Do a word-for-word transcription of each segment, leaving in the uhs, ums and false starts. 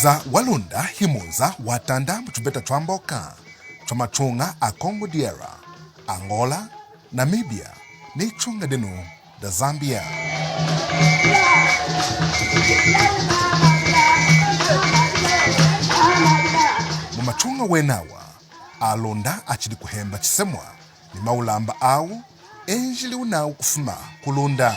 Za waLunda hi munza watanda mu tuveta twamboka twa matuña a Congo DR, Angola, Namibia, ni ituña dinu da Zambia. Mu matuña wenawa, aLunda achidi kuhemba chisemwa ni maulamba awu enjiliwu nawu kufuma ku Lunda.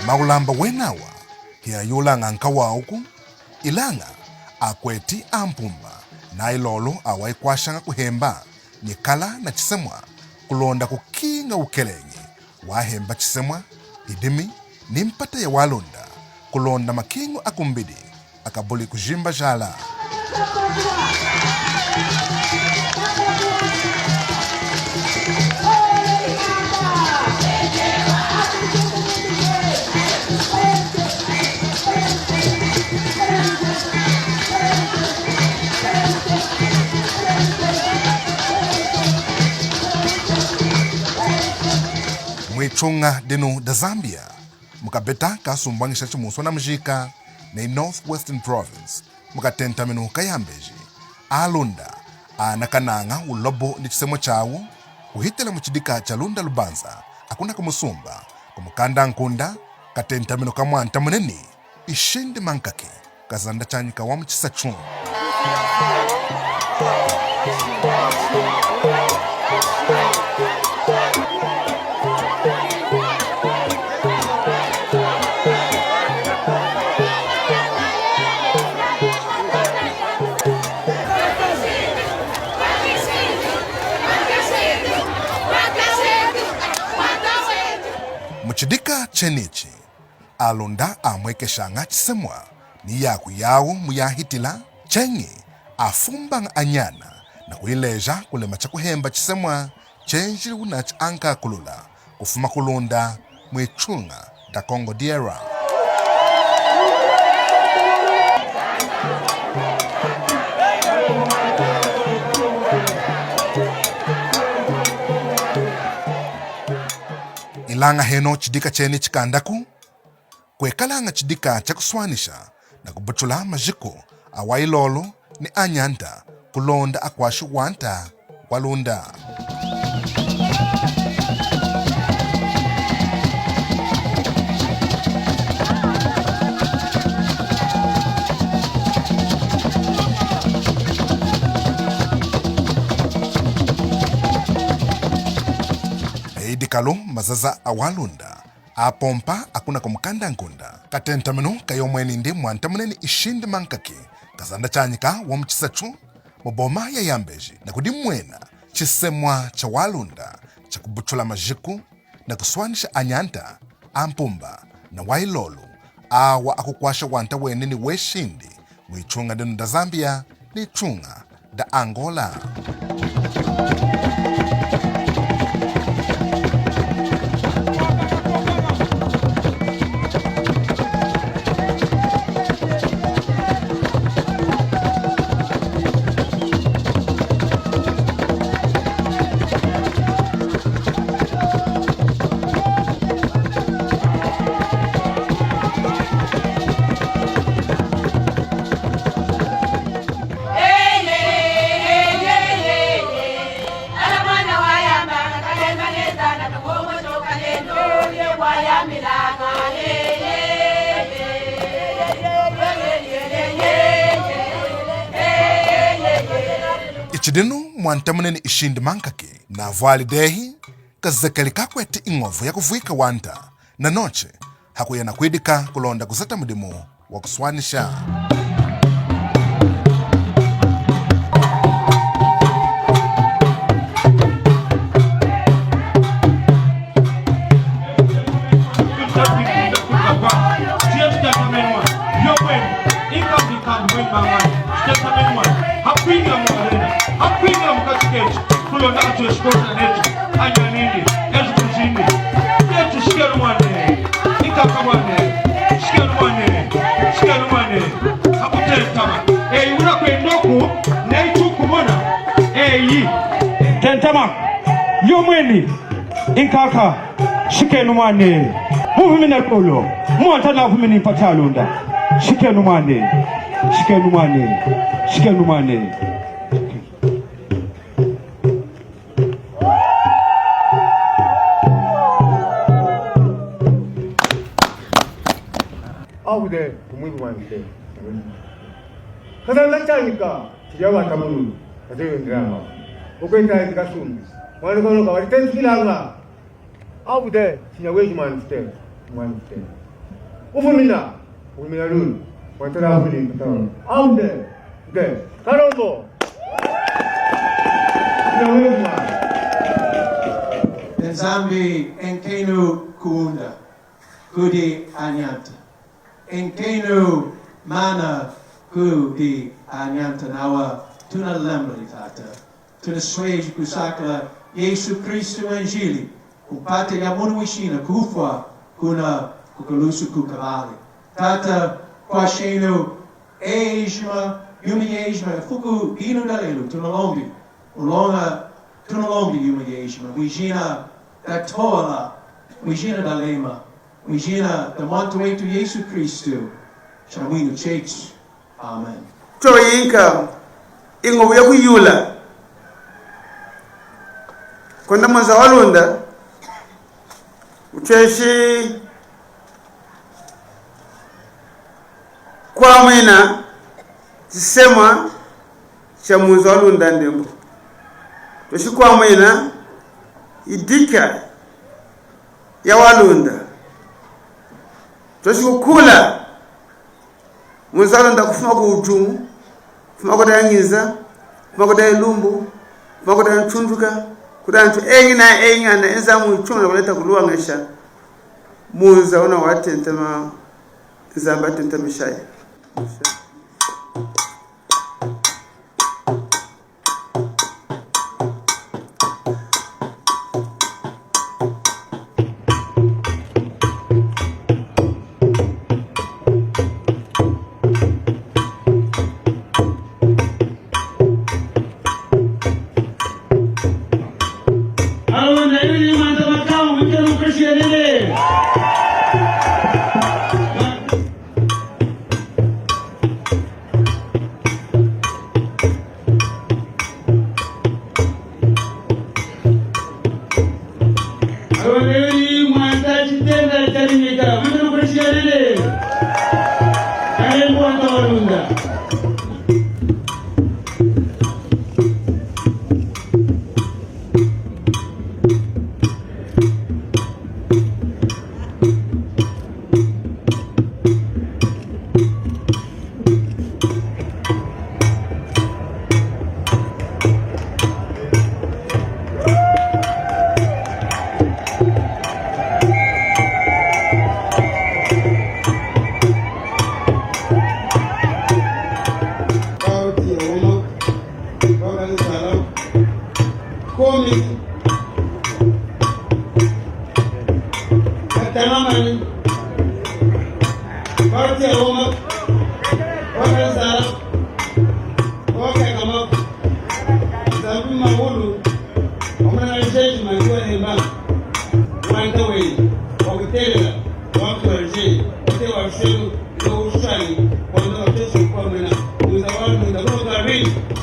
Maulamba wenawa hiyayulaña nkawawuku, ilaña akweti ampumba na ayilolu awayikwashaña kuhemba nyikala na chisemwa kulonda kukiña wukeleñi wahemba chisemwa, idimi ni mpata ya waLunda kulonda makiñu akumbidi akabuli kujimbajala. Mwituña dinu da Zambia, mu kaveta kasumbwañisha chimunswa na mujika ni North Western Province, mu katentaminu kayambeji, aLunda anakanaña wulobu ni chisemwa chawu kuhitila mu chidika cha Lunda Lubanza, akuna kumusumba ku mukanda nkunda, katentaminu ka mwanta muneni Ishindi Mankaki, kazanda chanyika wa mu chisatu. Mu chidika chenichi, aLunda amwekeshaña chisemwa ni yaku yawu muyahitila, cheñi afumbaña anyana na kuyileja kulema cha kuhemba chisemwa chenjiliwu nachu ankakulula kufuma ku Lunda mwituña da Congo DR. Ilaña henohu chidika chenichi kandaku, kwekalaña chidika cha kuswanisha na kubutula majiku a wayilolu ni anyanta kulonda akwashi wanta wa Lunda. Eyidikalu mazaza a waLunda apompa akuna ku mukanda nkunda. Katentaminu kayomweni ndi mwanta muneni Ishindi Mankaki, kazanda chanyika wa mu chisatu, mu boma ya Yambeji, na kudimwena chisemwa cha waLunda cha kubutula majiku na kuswanisha anyanta, ampumba na wayilolu awa akukwasha wanta weneni weshindi mu ituña dinu da Zambia ni ituña da Angola. Ichi dinu mwanta muneni Ishindi Mankaki navwali dehi kazekeli kakweti iñovu ya kuvwika wanta, nanochi hakuya na kwidika kulonda kuzata mudimu wa kuswanisha. Hakwingila mu arena, hakwingila mu kachi ketu, kulonda atweshe kwoza netu, anyanindi, ezu kujindi, etu shikenu mwane, ikaka mwane, shikenu mwane, shikenu mwane. Tentama. Yomweni. Inkaka. Shikenu mwane. Muvumina lulu. Mwanta navumini mpata Lunda. Shikenu mwane. Shikenu mwane. Shikenu mwane. Avude kumwibu mwanje. Kazanda chanika, chijawa tamulu, kateyo ndrama. Ukweta ndikasumbi. Mwana kono kawali tenzi kilanga. Avude, sinya weji mwana fite, mwana fite. Uvumina, uvumina lulu, mwatela uvumina. Avude, de, Kalombo. Sinya weji mwana. Nzambi enkenu kuwunda, kudi anyanta. Enkenu mana kudi anyanta nawa tunalembeli tata. Tunasweji kusakilila Yesu Kristu wanjili, kumpata yamunu wishina kufwa kuna kukulusu kukabali. Tata, kwashenu ejima, yuma yejima, ifuku dinu dalelu, tunalombi, uloña, tunalombi yuma yejima, mwijina da Tola, mwijina da Lema, mwijina da Mwanta wetu Yesu Kristu, Chamwinu chetu. Amen. Choyinka, iñovu yakuyula. Kwenda munza wa Lunda, utweshi kwamwina chisemwa cha munza wa Lunda Ndembu. Utweshi kwamwina idika ya wa Lunda. Utweshi kukula munza wa Lunda kufuma ku wujumu, kufuma kudi anyinza, kufuma kudi ayilumbu, kufuma kudi antunduka, kudi antu eñi na eñi ana enza mu ichuma na kuleta kuluwañesha munza wuna watentama, Nzambi atentamishayi. Alonda, iwili mwanta makamu, mwikenu Kristu yenene. Alonda yuli mwanta chitenda cha Limika, mwikenu Kristu yenene. Kalembo wanta wa Lunda. Komi. Katamamani. Parti ya Roma. Wakazala. Wakakama. Zabi mahulu. Omwana wa jeji maliwa nemba. Wanta weyi. Wakutelela. Wakutelela jeji. Wate wa shelu.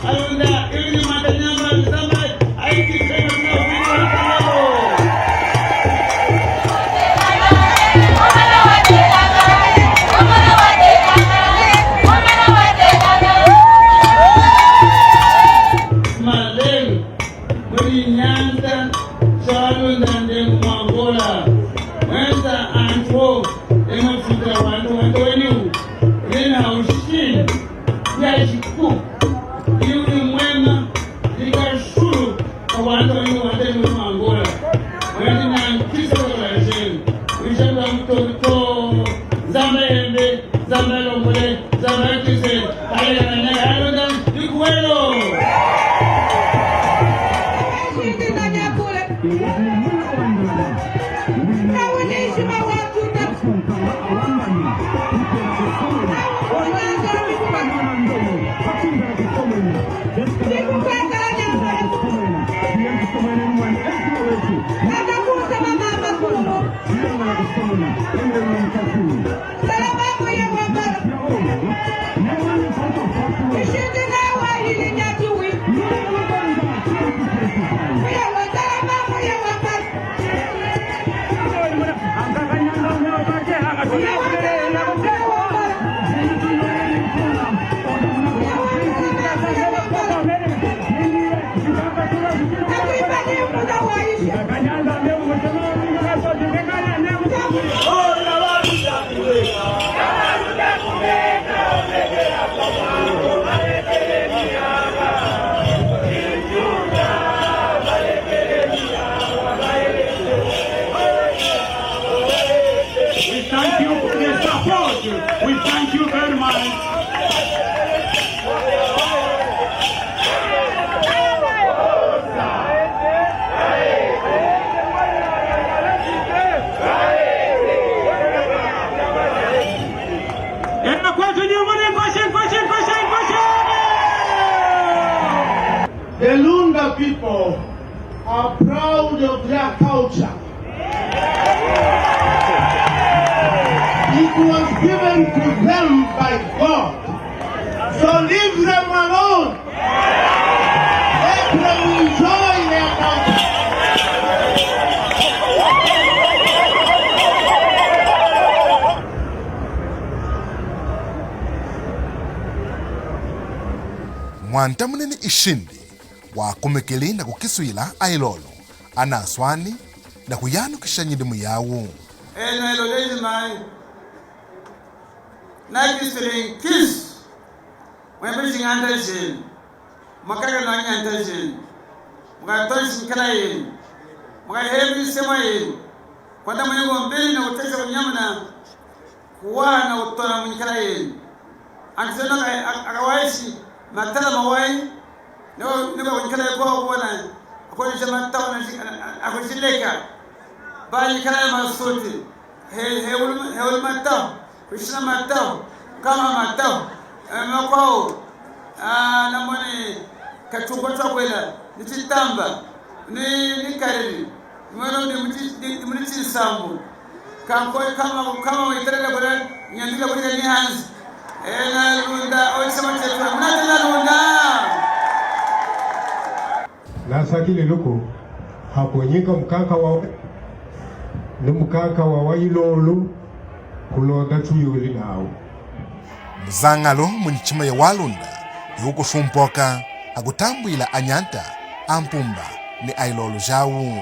Alonda, iwili mwanta nyamba, Nzambi ayikisile na wili wa kalelo. Malelu. Mudi nyanta, Chalunda Ndembu mu Angola. Mwenza antu, emu fika wantu, wantu wenu. Lina ushini, ya chiku. Yuli mwema, lika shulu, kwa wantu wenu, wantu wenu mu Angola. Mwendi na nkisa kwa jenu. Wisha kwa mtoto, Nzambi yembe, Nzambi lombole, Nzambi akize, ale ya nene, Alonda, dikuwelo. We thank you for the support. We thank you very much. The Lunda people are proud of their culture. It was given to them by God. So leave them alone. Let them enjoy their culture. Mwanta munene Ishindi wakumikili nakukiswila ayilolo anaswani nakuyanukisha nyidimu yawu. Enu ayilolo ejima, nakiswili nkisu, mwembe chiñanta chenu, mwakaka na nyanta chenu, mwakatwala nyikala yenu, mwakahembi nsemwa yenu, kwanda mwene kombeni nakutesha kunyamuna kuwaha nakutona munyikala yenu. Antu enu aka-, aka-, akawahishi matala mawahi, niba, niba kunyikala yenu kwakubona, akonesha matahu na shi-, a-, a-, akushileka. Ba nyikala ya masuti, he, he ulu, he ulu matahu, kushina matahu, kama matahu, eh, makwawu, ah, namoni katupa twakwela, ni chitamba, ni, ni kariri. Mwene udi muchi-, di-, di-, mudi chinsambu. Kanko kama, kama witerele kule, nyandile kule ni hanzi. Ena Lunda, oisema chetu, munatena Lunda. Nasakilili ku, hakunyinka mukanka wa, ni mukanka wa wayilolu, kulonda tuyuli nawu. Muzañalu munyichima ya walunda hiwukusumpoka hakutambwila anyanta ampumba ni ayilolu jawu.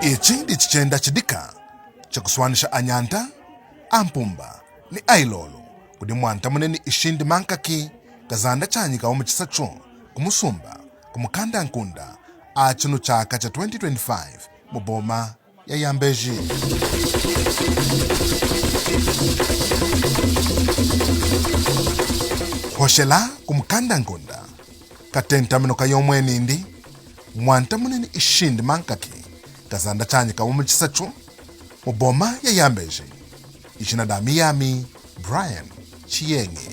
Ichi ndi chichenda chidika chakuswanisha anyanta, ampumba ni ayilolo kudi mwanta muneni Ishindi Mankaki Kazanda Chanyika wa muchisacho kumusumba ku Mukanda Nkunda a chinu chaka cha twenty twenty-five mu boma ya Yambeji. Kuhoshela ku Mukanda Nkunda, katentaminu kayomweni ndi mwanta muneni Ishindi Mankaki Kazanda Chanyika wa muchisacho mu boma ya Yambeji. Ijina dami yami Brian Chiyengi.